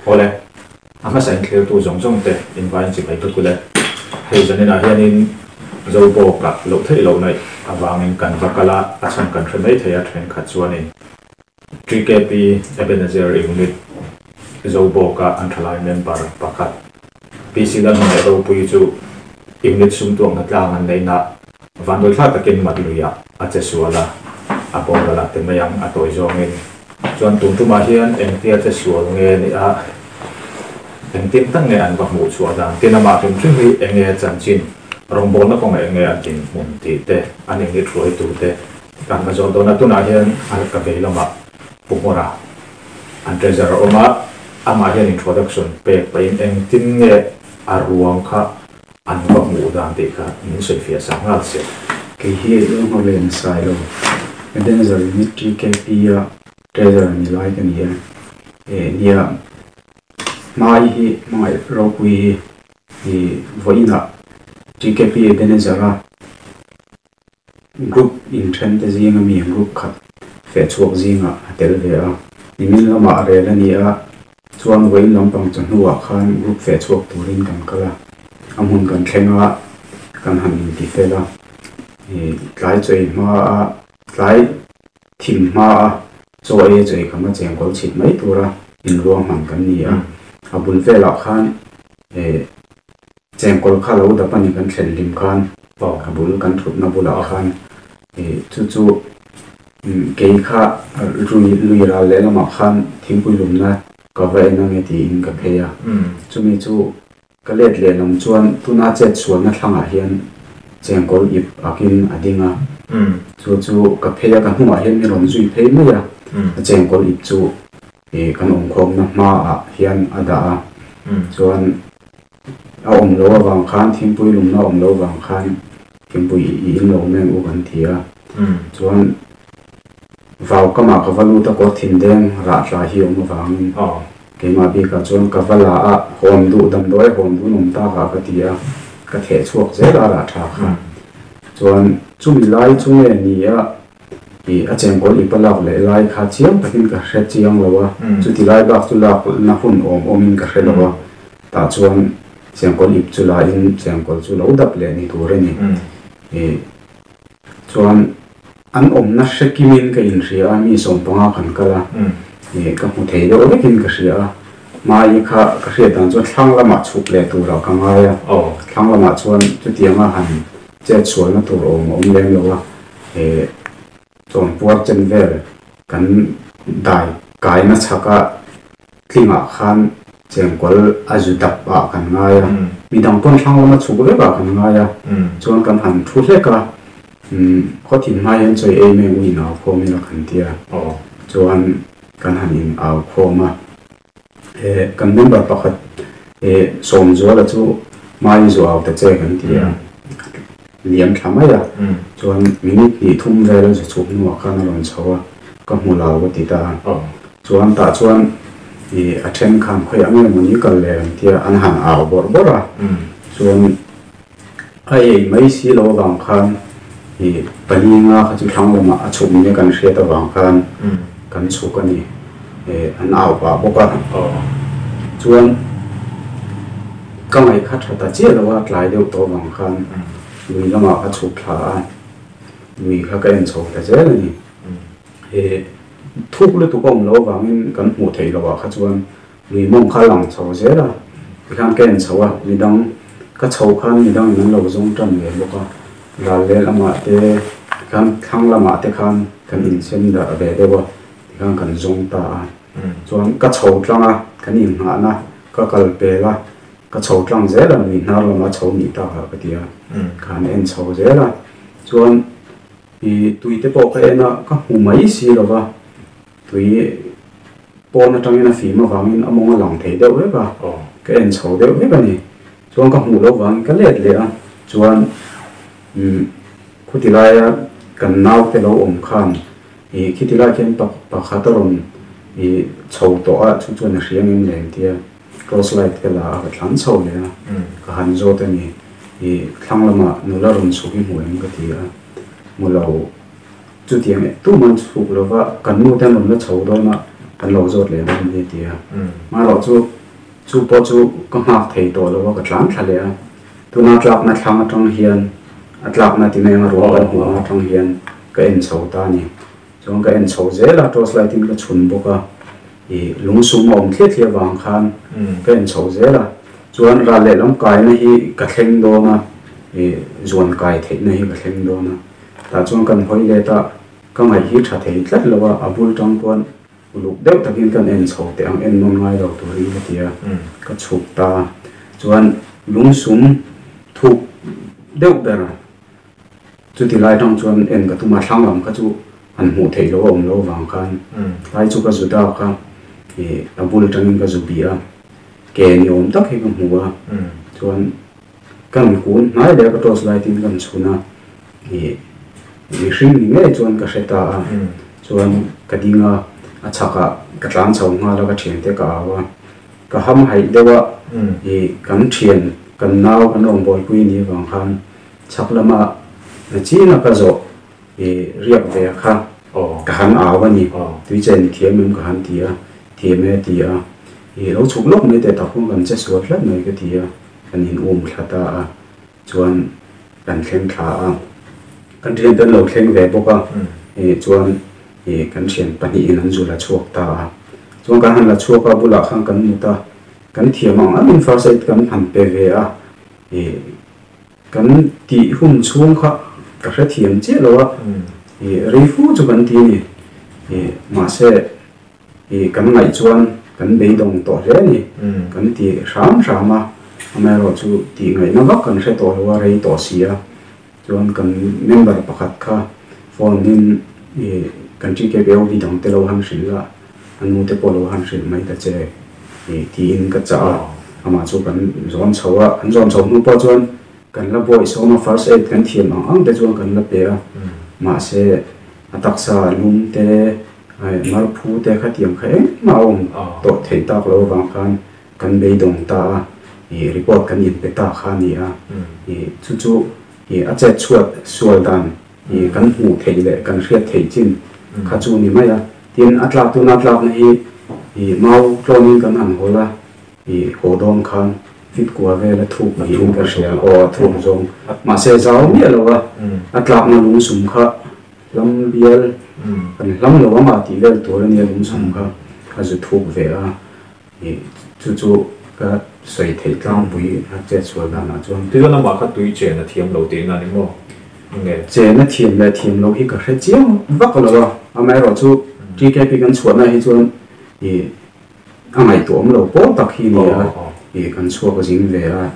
Awle, a hmasa in thlirtu zawng zawng te in vain chibai vek ule. Hei zaninah hianin Zobawka loh theih loh naih avangin kan va kal a, a chhan kan hre mai thei a thenkhat chuanin TKP Ebenezer Unit Zobawka an thalai member pakhat PC Lalhmangaih Ropui chu Unit sumtuang hnatlang an neihna Vanduaithlak takin mat luiah a che sual a, a boral a ti mai ang a tawi zawngin. Chuan tun tumah hian engtia che sual nge ni a, engtin tak nge an va hmuh chhuah dan tin amah hrim hrim hi enge chanchin, rawngbawlna kawngah enge a dinhmun tih te, an inri thuaitu te kan va zawh dawn a. Tunah hian a ka vei lamah Pu Hmawra an treasurer a awm a, amah hian introduction pek pahin engtin nge a ruang kha An va hmuh dan tih kha min sawifiah sak nghal se. Kei hi Lunghawr leh Nasai lo, Ebenezer Unit TKP a Treasurer ni lai ka ni e. Eh nia, Hmai hi hmangaih ropui hi i vawiinah TKP Ebenezer a Group inthen te zinga mi group khat feh chhuak zingah a tel ve a. Nimin lamah rel a ni a, chuan vawiin lampang chawhnuah khan group feh chhuak turin kan kal a. A hmun kan thleng a, kan han inti fel a. Ih tlai chawi hma a, tlai thim hma a, chaw ei a chawi kham a chengkawl chhit mai tura inruahman kan ni a. A bul velah khan ih Chengkawl kha lo dap a ni kan thlen hlim khan a bul kan thutna bulah khan ih chu chu kei kha lui lui ral leh lamah khan thingpui lumna ka va en ange tiin ka phei a chumi chu ka let leh lam chuan tuna chet sualna thlangah hian chengkawl ip akin a ding a chu chu ka phei a ka hnungah hian mi rawn zui phei mai a a chengkawl ip chu ih kan awmkhawmna hmaah hian a dah a chuan. A awm loh avang khan thingpui lumna a awm loh avang khan thingpui i in lo meng u kan ti a. Chuan vau kamah ka va lut a kawr thindeng rah tla hi a awm avangin keimah bikah chuan ka va la a, hawn duh damdawi a hawn dun awm takah ka ti a, ka theh chhuak zel a rah tha kha. Chuan chumi lai chu nge ni a Ih a chengkawl i pa lak leh lai kha chiang takin ka hre chiang lo a, chuti lai bak chu lak na hun awm awmin ka hre lo a, tah chuan chengkawl ip chu la in chengkawl chu lo dap leh ni tur a ni. Ih chuan an awmna hre kimin ka inhria a, mi 15 kan kal a, ih ka hmu thei deuh vekin ka hria a, hmai kha ka hriat dan chuan thlang lamah chhuk leh turah ka ngai a, thlang lamah chuan chutianga han chet sualna tur awm a awm lem lo a. He chawnpuar chen vel kan dai kaina chhaka tlingah khan chengkawl a zu dap ah kan ngai a, midang pawn thlang lama chhuk vek ah kan ngai a, chuan kan han thu hlek a, khaw thin hma hian chawi ei mai u in au khawm ila kan ti a, chuan kan han in au khawm a. Kan member pakhat Sawmzuala chu hmai zuau ta che kan ti a, liam thla mai a, chuan minute hnih thum vel a zu chhuk hnuah khan a rawn chho a, ka hmu lo ka ti ta a, chuan tah chuan a then khan khawiah nge mawni kal leh an tia an han au bawrh bawrh a, chuan A ei mai si lo avang khan i pali nga kha chu thlang lamah a chhuk nia kan hriat avang khan kan chhuk a ni. An au pah bawk a. Chuan ka ngaih kha tha ta chiah lo a, tlai deuh tawh avang khan lui lamah ka chhuk thla a, lui kha ka en chho ta zel a ni. Thuk lutuk a awm lo avangin kan hmuh theih loh ah kha chuan Lui mawng kha lang chho zel a, tikhan ka en chho a, midang ka chho khan midang in an lo zawng tan ve bawk a, ral leh lamah te tikhan thlang lamah te khan kan insem darh ve deuh a, tikhan kan zawng ta a, chuan ka chho tlang a, kan inghahna ka kal pel a, ka chho tlang zel a, lui hnar lama chho nih takah ka ti a, ka han en chho zel a, chuan i tui te pawh ka en a, ka hmu mai si lo va. Tui pawn atangin a fim avangin a mawng a lang thei deuh vek a, ka en chho deuh vek a ni. Chuan ka hmuh loh vangin ka let leh a, chuan umm khuti laia kan naute lo awm khan ih khiti lai khian pakhat a rawn ih chho tawh a, chu chuan a hria ngem leh engtia cross light ka la a, ka thlan chho leh a, ka han zawt a ni. Ih thlang lamah nula rawn chhuk i hmu em ka ti a, hmu lo. Chutiang eh tuman chhuk lova kan nu te an rawn la chho dawn a, Kan lo zawt leh dawn nia ti a. Marawh chu chu pawh chu ka nghak thei tawh lo a, ka tlan thla leh a. Tuna tlakna thlang atang hian a tlakna ti mai anga ruang kan hmuh ang atang hian ka en chho ta a ni. Chuan ka en chho zel a, torch light in ka chhun bawk a, ih lungsum a awm thliah thliah vang khan ka en chho zel a. Chuan ral lehlam kaina hi ka thleng dawn a, ih zuan kai theihna hi ka thleng dawn a. Tah chuan kan hawi let a, ka ngaih hi tha thei tlat lo a, a bul tang chuan uluk deuh takin kan en chho teh ang, en nawn ngai lo turin ka ti a, ka chhuk ta. Chuan lungsum thuk deuh ber Chuti lai tang chuan en ka tum a, thlang lam kha chu han hmuh theih loh a awm loh vang khan tlai chu ka zu dak a, ih a bul atangin ka zu bih a, ke ni awm tak hi ka hmu a, chuan kan kun hnai leh a ka torch light in kan chhun a, ih mihring ni ngei chuan ka hre ta a, chuan ka ding a, a chhakah ka tlan chho nghal a ka thiante ka au a, ka ham haih deuh a, ih kan thian kan nau kan rawngbawlpui ni vang khan. Chhak lama na china ka zawh i riak ve a kha ka han au a ni. Tui chen i thiam em ka han ti a, thiam e ti a. I lo chhuk lawk mai teh tak khuan kan che sual hlat mai ka ti a, kan in um thla ta a, chuan kan thleng thla a. Kan thian te an lo thleng ve bawk a, i chuan i kan thian pahnihin an zu la chhuak ta a. Chuan kan han la chhuak a, bulah khan kan mut a, kan thiam ang angin first aid kan han pe ve a, i Kan tih hun chhung kha ka hrethiam chiah lo a, ih rei fu chu kan ti a ni. Ih mahse ih kan ngaih chuan kan beidawng tawh hle a ni. Kan ti hram hram a, amaherawhchu tih ngaihna vak kan hre tawh lo a, rei tawh si a. Chuan kan member pakhat kha phone in ih kan TKPOB dang te lo han hrilh la, a nu te pawh lo han hrilh mai ta che ih tiin ka chah a, amah chu kan zawn chho a, kan zawn chho hnu pawh chuan kan la bawi sawm a, first aid kan thiam ang ang te chuan kan la pe a, mahse a taksa lum te marphu te khatiang kha engmah a awm tawh theih tak lo avang khan kan beidawng ta a, ih report kan inpe ta kha a ni a, ih chu chu ih a chet chhuat sual dan Ih kan hmuh theih leh kan hriat theih chin kha chu ni mai a. Tin, a tlak tuna tlakna hi ih mau tlawmin kan han hawl a, ih haw dawn khan fit kua vel a thuk niin ka hria. Aw a thuk zawng. Mahse zau miah lo a, a tlakna lungsum kha hlam bial kan hlam lo anga tih vel tur a nia lungsum kha a zu thuk ve a. Ih chu chu ka sawi theih tlangpui a chet sual danah chuan. Tui lamah kha tui chen a thiam lo tihna ni maw? Nge? Chen a thiam leh thiam loh hi ka hre chiang vak lo a, amaherawhchu TKP kan chhuahna hi chuan ih a ngaihtuahawm lo pawl tak hi ni a, ih kan chhuak zing ve a,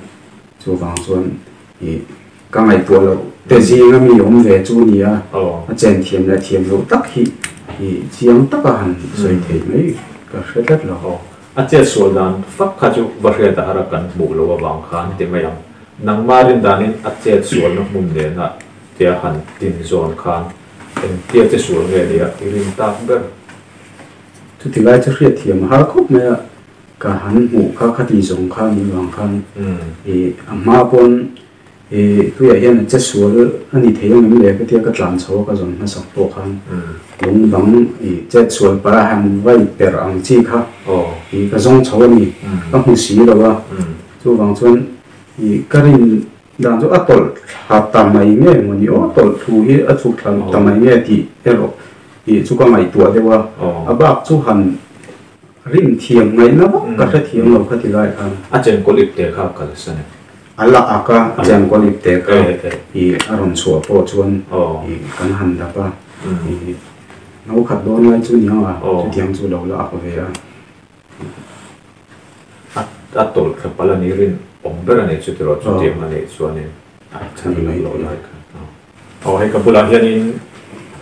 chuvang chuan ih ka ngaihtuah loh te zinga mi awm ve chu ni a, a chen thiam leh thiam loh tak hi ih chiang taka han sawi theih mai ka hre tlat lo. A chet sual dan fak kha chu va hriat a har a kan hmuh loh avang khan ti mai ang. Nangmah rin danin a chet sualna hmun nena tia han tin zawn khan engtia che sual nge nia i rin tak ber? Chuti lai chu hriat thiam a har khawp mai a, ka han hmuh kha khati zawng kha ni vang khan ih a hma pawn I tuiah hian a che sual a ni thei ang em le ka tia ka tlan chho a ka zawn hmasak pawh khan lung dang i chet sual para han vai per ang chi kha i ka zawng chho a ni ka hmu si lo a chuvang chuan i ka rin dan chu a tawlh thla ta mai nge maw ni aw tawlh thu hi a chhuk thla ta mai nge tih erawh i chu ka ngaihtuah deuh a a bak chu han rin thiam ngaihna vak ka hrethiam lo kha ti lai khan. A chenkawl ip te kha kal san em? A la ak a, a chenkawl ip te kha i a rawn chhuah pawh chuan i kan han dap a, i no khat dawn lai chu ni ang a, chutiang chu lo la ak ve a. A tawlh thla palh a ni rin awm ber a ni chu tiraw chutiang a nih chuanin a chhan lo lai kha. Aw hei ka bulah hianin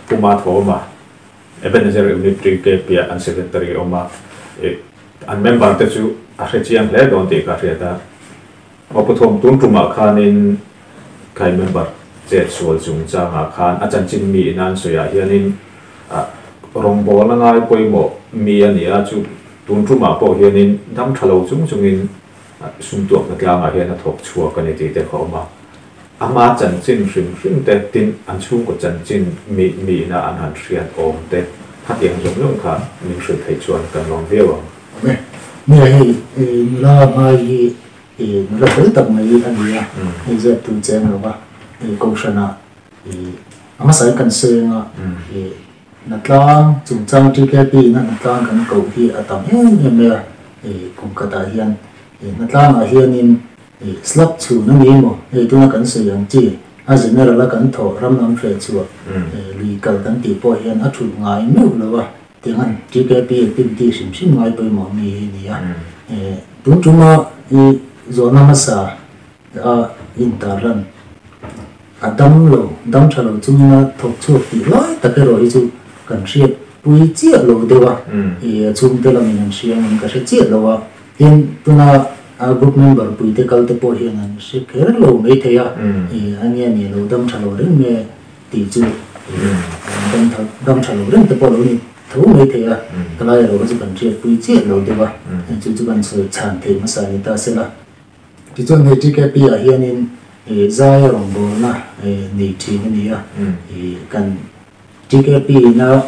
Puma Thawma Ebenezer Unit TKP ah an Secretary a awm a, an member te chu a hre chiang hle dawn tih ka hriat a. Aw Pu Thawm, tun tumah khanin khai member chet sual chungchangah khan a chanchin mi ina an sawiah hianin rawngbawlna ngai pawimawh mi a ni a, chu tun tumah pawh hianin dam tha lo chung chungin sumtuakna tlangah hian a thawk chhuak a ni tih te kha a awm a. Ama chanchin hrim hrim te, tin an chhungkaw chanchin mi miina an han hriat awm te, Khatiang zawng zawng kha min hrilh theih chuan kan lawm viau ang. Awm e. Nia hei nula hmai hi nula fel tak mai a ni a, hei zep tu cheng lo va, kohhranah a hmasa in kan seng a, Hnatlang chungchang TKP ina hnatlang kan koh hi a tam em em mai a, kum khatah hian hnatlangah hianin slab chhun a ni emaw hei tuna kan sawi ang chi a general a kan thawh ram lam hreh chhuah lui kal kan tih pawh hian a thulh ngai meuh lo a, tianghan TKP activity hrim hrim ngai pawimawh mi hi a ni a. Tun tuma i zawhna hmasa a intarlan a dam lo, dam tha lo chungin a thawk chhuak tih lai tak erawh hi chu kan hriat pui chiah lo deuh a, ih a chhungte lamin an hria angin ka hre chiah lo a, tin tuna a group member puite kal te pawh hian an hre kher lo maithei a, ih a nge ni lo dam tha lo reng nge tih chu ih dam tha dam tha lo reng te pawh lo ni tho maithei a, ka lai erawh chu kan hriat pui chiah lo deuh a, chu chu kan sawi chhan theih hmasa ni ta sela. Tichuan hei TKP ah hianin zai a rawngbawlna nei thin a ni a, kan TKP ina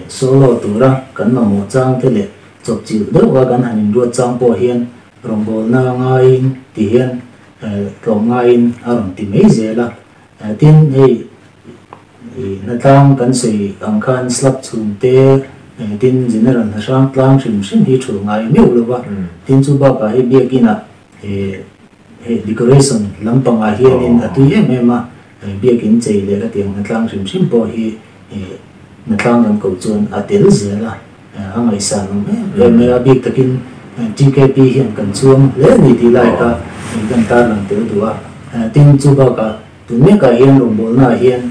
solo tura kan mamawh chang te leh chawpchilh deuha kan han inruat chang pawh hian rawngbawlna ngaiin ti hian tlawm ngaiin a rawn ti mai zel a. Tin hei hnatlang kan sawi ang khan slab chhung te tin general hna hrang tlang hrim hrim hi thulh ngai meuh lo va, tin chu bakah hei biakinah Hei decoration lampangah hianin a tui em em a, biakin chei leh hetiang hnatlang hrim hrim pawh hi hnatlang lam ko chuan a tel zel a, a ngaihsan awm em em mai a, bik takin TKP hian kan chuang hle a ni tih lai kha kan tarlang tel duh a, tin chu bakah tun mekah hian rawngbawlnaah hian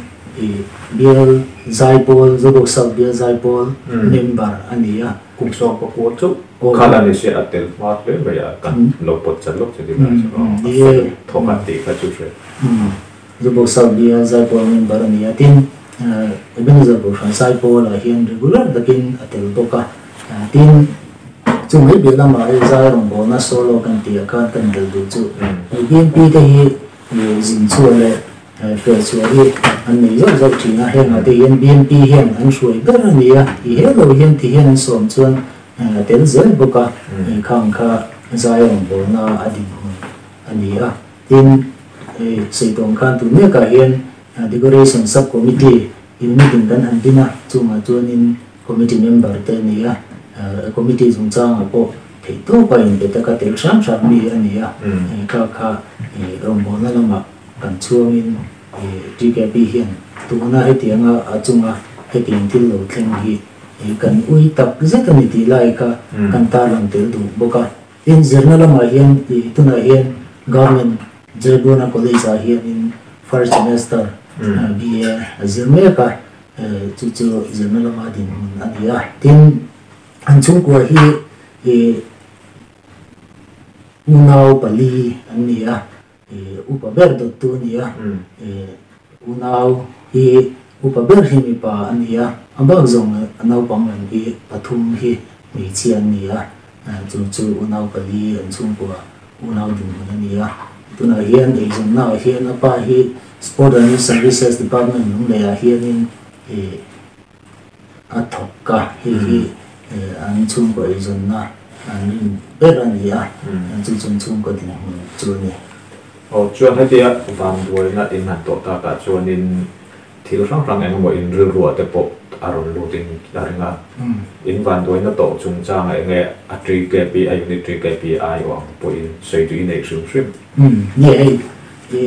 bial zaipawl, Zobawk South bial zaipawl member a ni a. Kum sawm pakua chauh Kha la ni se a tel hma hle mai a, kan lo pawt chat lawk che ding ah chuan aw a fel thawk an tih kha chu hre. Zubawk South Bial Zaipawl member a ni a, tin Ebenezer Kohhran Zaipawl ah hian regular takin a tel bawk a, tin chu mai piah lamah hei zai rawngbawlna solo kan tih ah khan kan bel duh chu hei BNP te hi zin chhuah leh Hruai chhuah hi an nei zauh zauh thin a, hengah te hian BNP hian an hruai ber a ni a, ti he lo hian ti hian an sawm chuan a tel zel bawk a, khang kha zai rawngbawlna a dinhmun a ni a. Tin, hei sawi tawng khan tun mekah hian Decoration Sub Committee unit in kan han din a, chungah chuanin Committee member te a ni a, Committee chungchangah pawh theihtawpa inpe taka tel hram hram mi a ni a, kha kha rawngbawlna lamah Kan chhuangin TKP hian tuna hetianga a chunga hetiang thil lo thleng hi kan ui tak zet a ni tih lai kha kan tarlang tel duh bawk a. Tin, zirna lamah hian tunah hian Government Jaibuna College ah hianin first semester BA a zir mek a, chu chu zirna lama dinhmun a ni a. Tin, an chhungkua hi unau pali an ni a. Upa ber dawttu a ni a, unau hi upa ber hi mipa a ni a, a bak zawng a naupang lam hi pathum hi hmeichhia an ni a, chu chu unau pali an chhungkua unau dinhmun a ni a. Tunah hian eizawnnaah hian a pa hi Sport and Youth Services Department Lungleiah hianin a thawk a, hei hi an chhungkaw eizawnna an rin ber a ni a, chu chu an chhungkaw dinhmun chu a ni. Aw chuan hetia vanduaina in han tawh takah chuanin thil hrang hrang eng emaw in rilruah te pawh a rawn lut in a ring a, in vanduaina tawh chungchangah eng nge a TKP a unit TKP ai awh ang pawhin sawi duh i neih hrim hrim. Nge hei i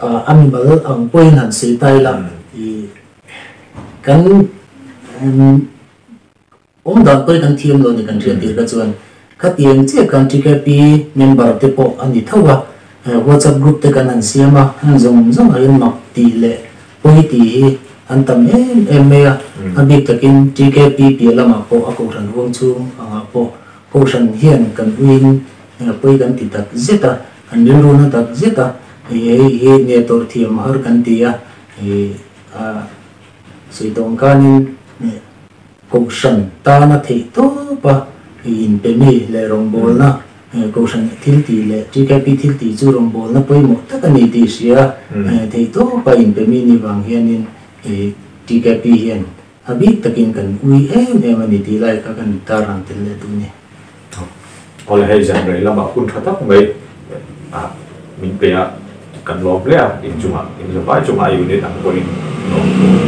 A mimal ang pawhin han sawi ta ila i kan awm dan pawhin kan thiam lo a ni kan hriat tir kha chuan khatiang chiah khan TKP member te pawh a ni tho a, WhatsApp group te kan han siam a, an zawng zawng ah hian mak tih leh pawi tih hi an tam em em mai a, a bik takin TKP piah lamah pawh a kohhran huang chhung angah pawh kohhran hian kan uiin pawi kan ti tak zet a. An rilru na tak zet a, hei hei hi nge tawrh thiam har kan ti a, hei a sawi tawng khanin Kohhran tana theih tawp a inpe mi leh rawngbawlna Kohhran thil tih leh TKP thil tih chu rawngbawlna pawimawh tak a ni tih hria theih tawp a inpe mi ni vang hianin TKP hian. A bik takin kan ui em em a ni tih lai kha kan tarlang tel leh duh ni. Awle hei zan rei lamah hun tha tak mai a min pe a, kan lawm hle a, in chungah in zavai chungah unit ang pawhin lawm thu.